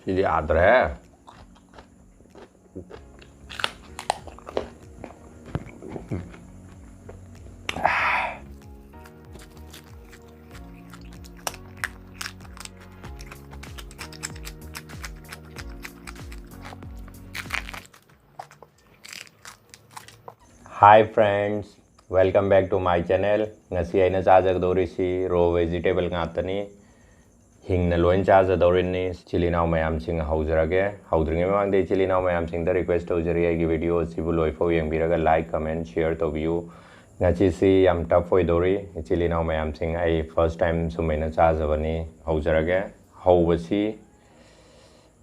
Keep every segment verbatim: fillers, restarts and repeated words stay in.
ꯁꯤꯗꯤ ꯌꯥꯗ꯭ꯔꯦ꯫ Hi friends, welcome back to my channel. ꯉꯁꯤ ꯑꯩꯅ ꯆꯥꯖꯒꯗꯧꯔꯤꯁꯤ raw vegetable ꯉꯥꯛꯇꯅꯤ꯫ ꯍꯤꯡꯅ ꯂꯣꯏ ꯆꯥꯖꯗꯧꯔꯤꯅꯤ꯫ ꯏꯆꯤꯜ ꯏꯅꯥꯎ ꯃꯌꯥꯝꯁꯤꯡ ꯍꯧꯖꯔꯒꯦ꯫ ꯍꯧꯗ꯭ꯔꯤꯉꯩ ꯃꯃꯥꯡꯗ ꯏꯆꯤꯜ ꯏꯅꯥꯎ ꯃꯌꯥꯝꯁꯤꯡꯗ request ꯇꯧꯖꯔꯤ, ꯑꯩꯒꯤ video ꯑꯁꯤꯕꯨ ꯂꯣꯏꯐꯥꯎ ꯌꯦꯡꯕꯤꯔꯒ like, comment, share ꯇꯧꯕꯤꯌꯨ꯫ ꯉꯁꯤꯁꯤ ꯌꯥꯝ tough ꯑꯣꯏꯗꯧꯔꯤ꯫ ꯏꯆꯤꯜ ꯏꯅꯥꯎ ꯃꯌꯥꯝꯁꯤꯡ, ꯑꯩ first time ꯁꯨꯃꯥꯏꯅ ꯆꯥꯖꯕꯅꯤ꯫ ꯍꯧꯖꯔꯒꯦ꯫ ꯍꯧꯕꯁꯤ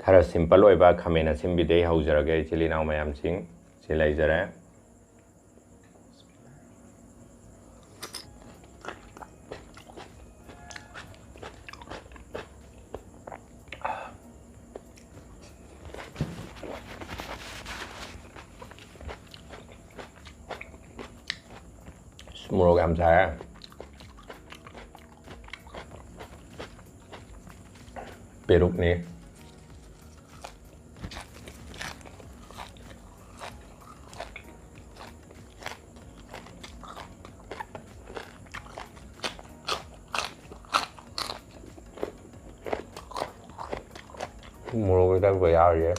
ꯈꯔ simple ꯑꯣꯏꯕ ꯈꯥꯃꯦꯟ ꯑꯁꯤꯟꯕꯤꯗꯩ ꯍꯧꯖꯔꯒꯦ, ꯏꯆꯤꯜ ꯏꯅꯥꯎ ꯃꯌꯥꯝꯁꯤꯡ꯫ ꯁꯤ ꯂꯩꯖꯔꯦ꯫ ꯑꯁ, ꯃꯣꯔꯣꯛ ꯌꯥꯝ ꯁꯥꯏ꯫ ꯄꯦꯔꯨꯛꯅꯤ꯫ ꯃꯣꯔꯣꯛ ꯑꯇꯦꯛꯄ ꯌꯥꯎꯔꯤꯌꯦ꯫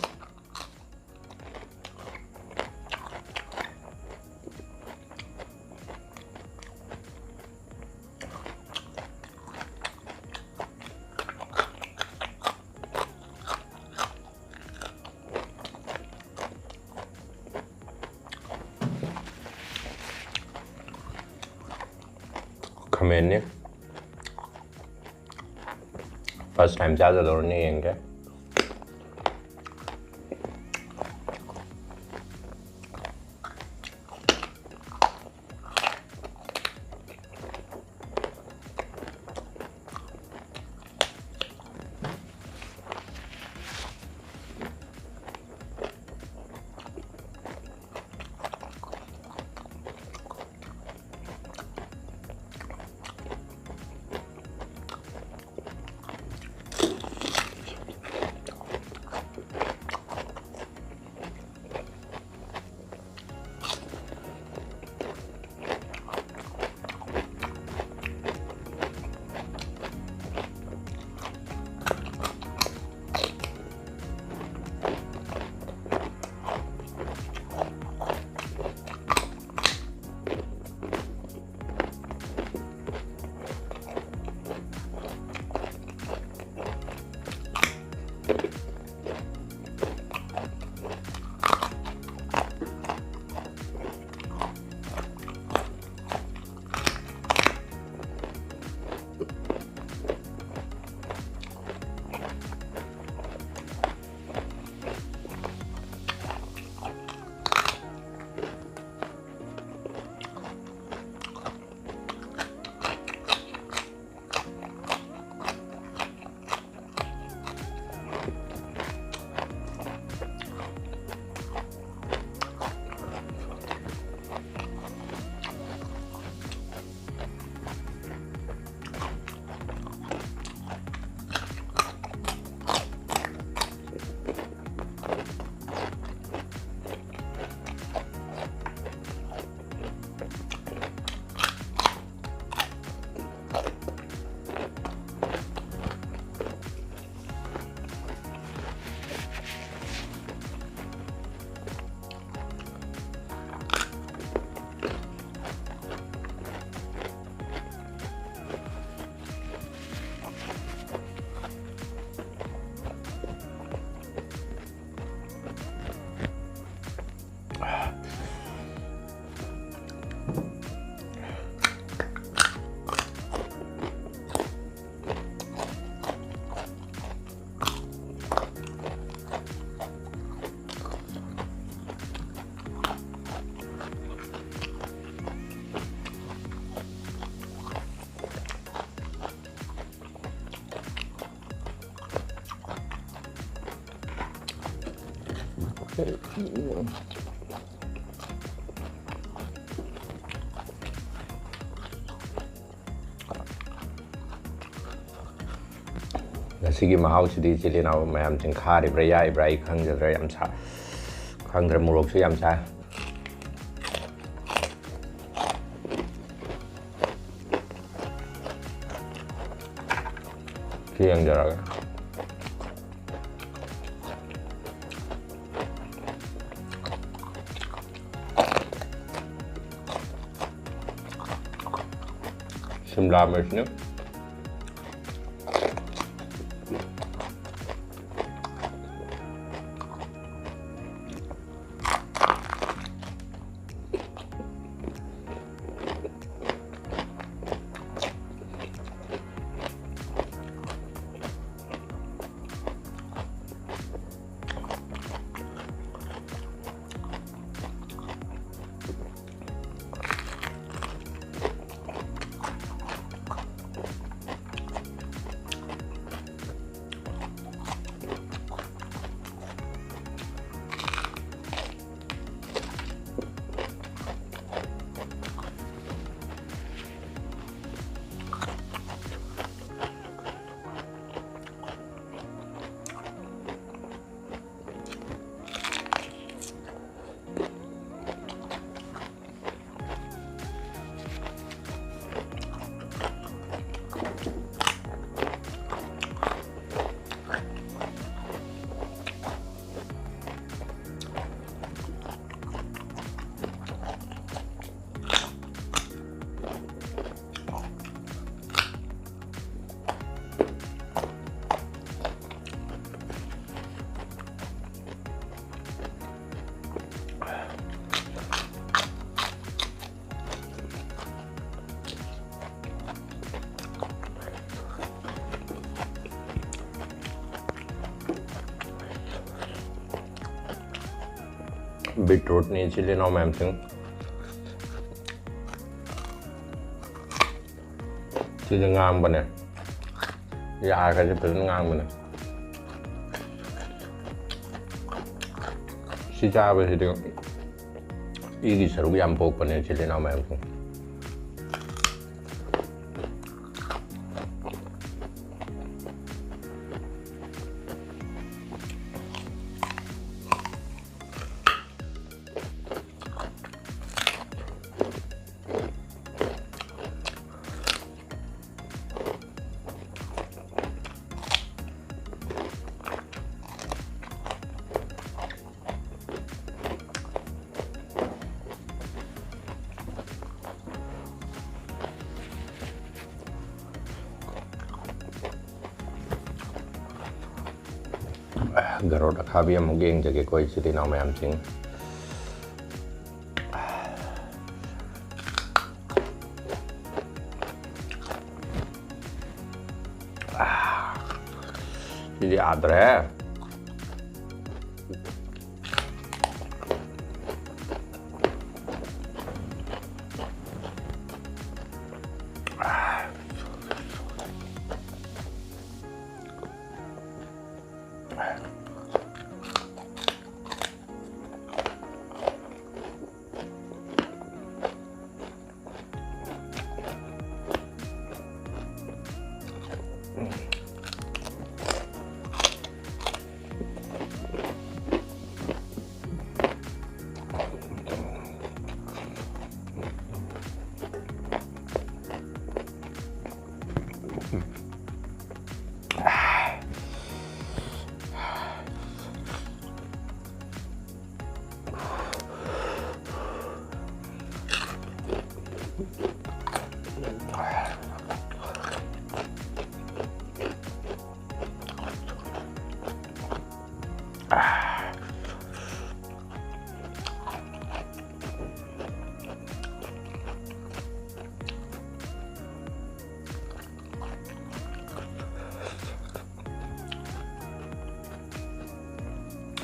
ꯈꯥꯃꯦꯟꯅꯤ꯫ First time ꯆꯥꯖꯗꯧꯔꯅꯤ, ꯌꯦꯡꯒꯦ꯫ ꯉꯁꯤꯒꯤ ꯃꯍꯥꯎꯁꯤꯗꯤ ꯏꯆꯤꯜ ꯏꯅꯥꯎ ꯃꯌꯥꯝꯁꯤꯡ ꯈꯥꯔꯤꯕ꯭ꯔꯥ ꯌꯥꯛꯏꯕ꯭ꯔꯥ ꯑꯩ ꯈꯪꯖꯗ꯭ꯔꯦ, ꯌꯥꯝ ꯁꯥ-, ꯈꯪꯗ꯭ꯔꯦ, ꯃꯣꯔꯣꯛꯁꯨ ꯌꯥꯝ ꯆꯥꯏ꯫ ꯁꯤ ꯌꯦꯡꯖꯔꯒꯦ꯫ ꯁꯤꯝꯂꯥ ꯃꯤꯔꯆꯅꯦ꯫ Beetrootꯅꯤ ꯏꯆꯤꯜ ꯏꯅꯥꯎ ꯃꯌꯥꯝꯁꯤꯡ꯫ ꯁꯤꯁꯦ ꯉꯥꯡꯕꯅꯦ, ꯌꯥꯒꯁꯦ ꯐꯖꯅ ꯉꯥꯡꯕꯅꯦ꯫ ꯁꯤ ꯆꯥꯕꯁꯤꯗꯤ ꯏꯒꯤ ꯁꯔꯨꯛ ꯌꯥꯝ ꯄꯣꯛꯄꯅꯦ, ꯏꯆꯤꯜ ꯏꯅꯥꯎ ꯃꯌꯥꯝꯁꯤꯡ꯫ ꯒꯔꯣꯠ ꯑꯈꯥꯕꯤ ꯑꯃꯨꯛ ꯌꯦꯡꯖꯒꯦꯀꯣ, ꯏꯆꯤꯜ ꯏꯅꯥꯎ ꯃꯌꯥꯝꯁꯤꯡ꯫ ꯁꯤꯗꯤ ꯌꯥꯗ꯭ꯔꯦ꯫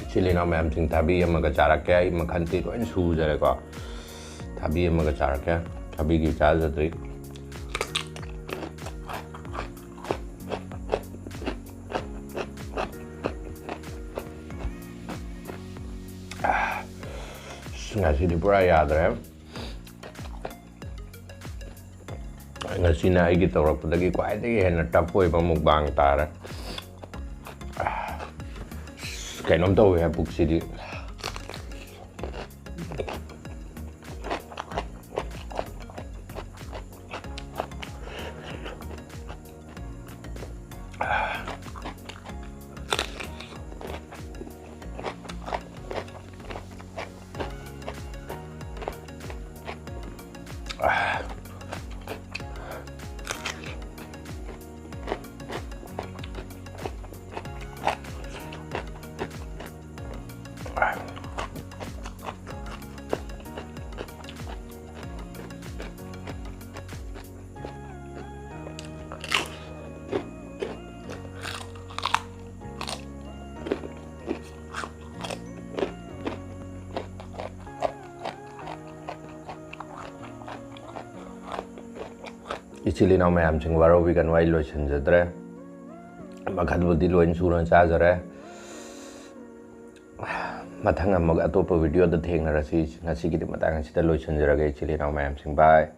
ꯏꯆꯤꯜ ꯏꯅꯥꯎ ꯃꯌꯥꯝꯁꯤꯡ, ꯊꯥꯕꯤ ꯑꯃꯒ ꯆꯥꯔꯛꯀꯦ꯫ ꯑꯩ ꯃꯈꯟꯗꯤ ꯂꯣꯏꯅ ꯁꯨꯖꯔꯦꯀꯣ꯫ ꯊꯥꯕꯤ ꯑꯃꯒ ꯆꯥꯔꯛꯀꯦ꯫ ꯊꯥꯕꯤꯗꯤ ꯆꯥꯖꯗ꯭ꯔꯤ꯫ ꯉꯁꯤꯗꯤ ꯄꯨꯔꯥ ꯌꯥꯗ꯭ꯔꯦ꯫ ꯉꯁꯤꯅ ꯑꯩꯒꯤ ꯇꯧꯔꯛꯄꯗꯒꯤ ꯈ꯭ꯋꯥꯏꯗꯒꯤ ꯍꯦꯟꯅ tough ꯑꯣꯏꯕ mukbang ꯇꯥꯔꯦ꯫ ꯑꯁ, ꯀꯩꯅꯣꯝ ꯇꯧꯋꯦ ꯄꯨꯛꯁꯤꯗꯤ꯫ ꯏꯆꯤꯜ ꯏꯅꯥꯎ ꯃꯌꯥꯝꯁꯤꯡ ꯋꯥꯔꯧꯕꯤꯒꯅꯨ, ꯑꯩ ꯂꯣꯏꯁꯤꯟꯖꯗ꯭ꯔꯦ꯫ ꯃꯈꯜꯕꯨꯗꯤ ꯂꯣꯏ ꯁꯨꯅ ꯆꯥꯖꯔꯦ꯫ ꯃꯊꯪ ꯑꯃꯨꯛ ꯑꯇꯣꯞꯄ video ꯗ ꯊꯦꯡꯅꯔꯁꯤ꯫ ꯉꯁꯤꯒꯤꯗꯤ ꯃꯇꯥꯡ ꯑꯁꯤꯗ ꯂꯣꯏꯁꯤꯟꯖꯔꯒꯦ, ꯏꯆꯤꯜ ꯏꯅꯥꯎ ꯃꯌꯥꯝꯁꯤꯡ꯫ Bye꯫